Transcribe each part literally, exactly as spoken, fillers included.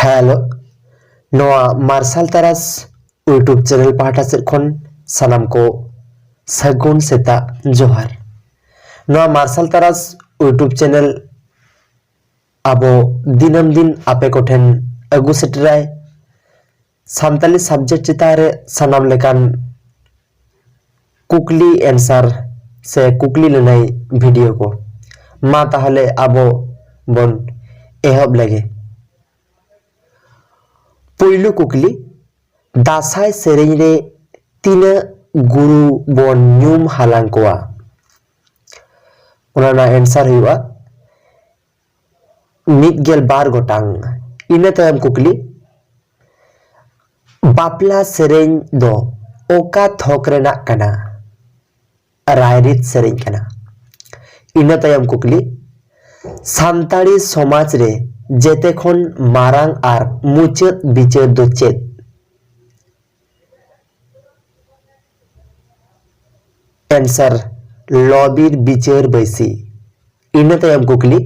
Hello, ᱱᱚᱣᱟ ᱢᱟᱨᱥᱟᱞ ᱛᱟᱨᱟᱥ YouTube ᱪᱮᱱᱮᱞ ᱯᱟᱦᱴᱟ ᱥᱮᱫ ᱠᱷᱚᱱ ᱥᱟᱱᱟᱢ ᱠᱚ ᱥᱟᱹᱜᱩᱱ ᱥᱮᱛᱟᱜ ᱡᱚᱦᱟᱨ᱾ ᱱᱚᱣᱟ ᱢᱟᱨᱥᱟᱞ ᱛᱟᱨᱟᱥ YouTube ᱪᱮᱱᱮᱞ ᱟᱵᱚ ᱫᱤᱱᱟᱹᱢ ᱫᱤᱱ ᱟᱯᱮ ᱠᱚᱴᱷᱮᱱ ᱟᱹᱜᱩ ᱥᱮᱴᱮᱨᱟᱭ ᱥᱟᱱᱛᱟᱞᱤ subject ᱪᱮᱛᱟᱱ ᱨᱮ ᱥᱟᱱᱟᱢ ᱞᱮᱠᱟᱱ ᱠᱩᱠᱞᱤ answer ᱥᱮ ᱠᱩᱠᱞᱤ ᱞᱟᱹᱱᱟᱹᱭ video ᱠᱚ᱾ ᱢᱟ ᱛᱟᱦᱚᱞᱮ ᱟᱵᱚ ᱵᱚᱱ ᱮᱦᱚᱵ ᱞᱮᱜᱮ᱾ ᱯᱩᱭᱞᱩ ᱠᱩᱠᱞᱤ, ᱫᱟᱸᱥᱟᱭ ᱥᱮᱨᱮᱧ ᱨᱮ ᱛᱤᱱᱟᱹᱜ ᱜᱩᱨᱩ ᱵᱚᱱ ᱧᱩᱢ ᱦᱟᱞᱟᱝ ᱠᱚᱣᱟ? ᱚᱱᱟ ᱨᱮᱱᱟᱜ answer ᱦᱩᱭᱩᱜᱼᱟ ᱢᱤᱫ ᱜᱮᱞ ᱵᱟᱨ ᱜᱚᱴᱟᱝ᱾ ᱤᱱᱟᱹ ᱛᱟᱭᱚᱢ ᱠᱩᱠᱞᱤ, ᱵᱟᱯᱞᱟ ᱥᱮᱨᱮᱧ ᱫᱚ ᱚᱠᱟ ᱛᱷᱚᱠ ᱨᱮᱱᱟᱜ ᱠᱟᱱᱟ? ᱨᱟᱭᱨᱤᱛ ᱥᱮᱨᱮᱧ ᱠᱟᱱᱟ᱾ ᱤᱱᱟᱹ ᱛᱟᱭᱚᱢ ᱠᱩᱠᱞᱤ, ᱥᱟᱱᱛᱟᱲᱤ ᱥᱚᱢᱟᱡᱽ ᱨᱮ ᱡᱮᱛᱮ ᱠᱷᱚᱱ ᱢᱟᱨᱟᱝ ᱟᱨ ᱢᱩᱪᱟᱹᱫ ᱵᱤᱪᱟᱹᱨ ᱫᱚ ᱪᱮᱫ? answer, ᱞᱚᱵᱤᱨ ᱵᱤᱪᱟᱹᱨ ᱵᱟᱹᱭᱥᱤ᱾ ᱤᱱᱟᱹ ᱛᱟᱭᱚᱢ ᱠᱩᱠᱞᱤ,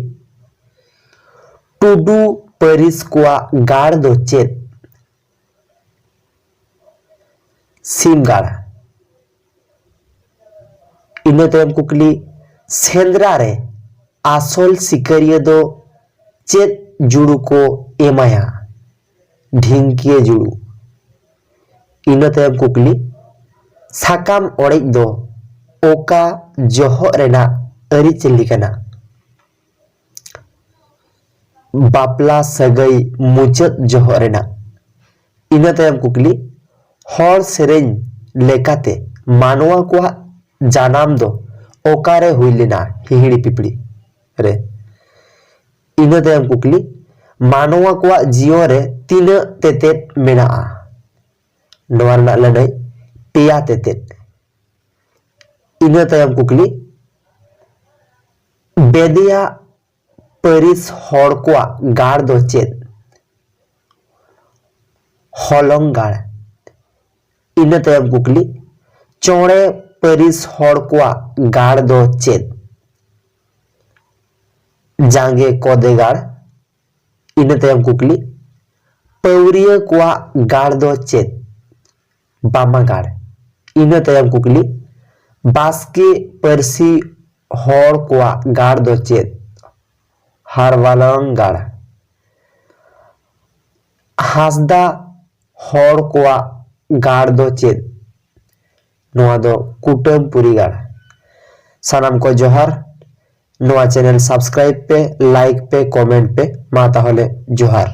ᱴᱩᱰᱩ ᱯᱟᱹᱨᱤᱥ ᱠᱚᱣᱟᱜ ᱜᱟᱲ ᱫᱚ ᱪᱮᱫ? ᱥᱤᱢ ᱜᱟᱲ᱾ ᱤᱱᱟᱹ ᱛᱟᱭᱚᱢ ᱠᱩᱠᱞᱤ, ᱥᱮᱸᱫᱽᱨᱟ ᱨᱮ ᱟᱥᱚᱞ ᱥᱤᱠᱟᱹᱨᱤᱭᱟᱹ ᱫᱚ ᱪᱮᱫ ᱡᱩᱲᱩ ᱠᱚ ᱮᱢᱟᱭᱟ? ᱰᱷᱤᱝᱠᱤᱭᱟᱹ ᱡᱩᱲᱩ᱾ ᱤᱱᱟᱹ ᱛᱟᱭᱚᱢ ᱠᱩᱠᱞᱤ, ᱥᱟᱠᱟᱢ ᱚᱲᱮᱡ ᱫᱚ ᱚᱠᱟ ᱡᱚᱦᱚᱜ ᱨᱮᱱᱟᱜ ᱟᱹᱨᱤᱪᱟᱹᱞᱤ ᱠᱟᱱᱟ? ᱵᱟᱯᱞᱟ ᱥᱟᱹᱜᱟᱹᱭ ᱢᱩᱪᱟᱹᱫ ᱡᱚᱦᱚᱜ ᱨᱮᱱᱟᱜ᱾ ᱤᱱᱟᱹ ᱛᱟᱭᱚᱢ ᱠᱩᱠᱞᱤ, ᱦᱚᱲ ᱥᱮᱨᱮᱧ ᱞᱮᱠᱟᱛᱮ ᱢᱟᱱᱣᱟ ᱠᱚᱣᱟᱜ ᱡᱟᱱᱟᱢ ᱫᱚ ᱚᱠᱟᱨᱮ ᱦᱩᱭ ᱞᱮᱱᱟ? ᱦᱤᱦᱤᱲᱤ ᱯᱤᱯᱤᱲᱤ ᱨᱮ᱾ ᱤᱱᱟᱹ ᱛᱟᱭᱚᱢ ᱠᱩᱠᱞᱤ, ᱢᱟᱱᱣᱟ ᱠᱚᱣᱟᱜ ᱡᱤᱭᱚᱱ ᱨᱮ ᱛᱤᱱᱟᱹᱜ ᱛᱮᱛᱮᱫ ᱢᱮᱱᱟᱜᱼᱟ? ᱱᱚᱣᱟ ᱨᱮᱱᱟᱜ ᱞᱟᱹᱱᱟᱹᱭ ᱯᱮᱭᱟ ᱛᱮᱛᱮᱫ᱾ ᱤᱱᱟᱹ ᱛᱟᱭᱚᱢ ᱠᱩᱠᱞᱤ, ᱵᱮᱫᱮᱭᱟ ᱯᱟᱹᱨᱤᱥ ᱦᱚᱲ ᱠᱚᱣᱟᱜ ᱜᱟᱲ ᱫᱚ ᱪᱮᱫ? ᱦᱚᱞᱚᱝ ᱜᱟᱲ᱾ ᱤᱱᱟᱹ ᱛᱟᱭᱚᱢ ᱠᱩᱠᱞᱤ, ᱪᱚᱬᱮ ᱯᱟᱹᱨᱤᱥ ᱦᱚᱲ ᱠᱚᱣᱟᱜ ᱜᱟᱲ ᱫᱚ ᱪᱮᱫ? ᱡᱟᱸᱜᱮ ᱠᱚᱫᱮ ᱜᱟᱲ᱾ ᱤᱱᱟᱹ ᱛᱟᱭᱚᱢ ᱠᱩᱠᱞᱤ, ᱯᱟᱹᱣᱨᱤᱭᱟᱹ ᱠᱚᱣᱟᱜ ᱜᱟᱲ ᱫᱚ ᱪᱮᱫ? ᱵᱟᱢᱟ ᱜᱟᱲ᱾ ᱤᱱᱟᱹ ᱛᱟᱭᱚᱢ ᱠᱩᱠᱞᱤ, ᱵᱟᱥᱠᱮ ᱯᱟᱹᱨᱥᱤ ᱦᱚᱲ ᱠᱚᱣᱟᱜ ᱜᱟᱲ ᱫᱚ ᱪᱮᱫ? ᱦᱟᱨᱣᱟᱞᱟᱝ ᱜᱟᱲ᱾ ᱦᱟᱸᱥᱫᱟ ᱦᱚᱲ ᱠᱚᱣᱟᱜ ᱜᱟᱲ ᱫᱚ ᱪᱮᱫ? ᱱᱚᱣᱟ ᱫᱚ ᱠᱩᱴᱟᱹᱢ ᱯᱩᱨᱤ ᱜᱟᱲ᱾ ᱥᱟᱱᱟᱢ ᱠᱚ ᱡᱚᱦᱟᱨ᱾ ᱱᱚᱣᱟ channel subscribe ᱯᱮ, like ᱯᱮ, comment ᱯᱮ᱾ ᱢᱟ ᱛᱟᱦᱚᱞᱮ ᱡᱚᱦᱟᱨ᱾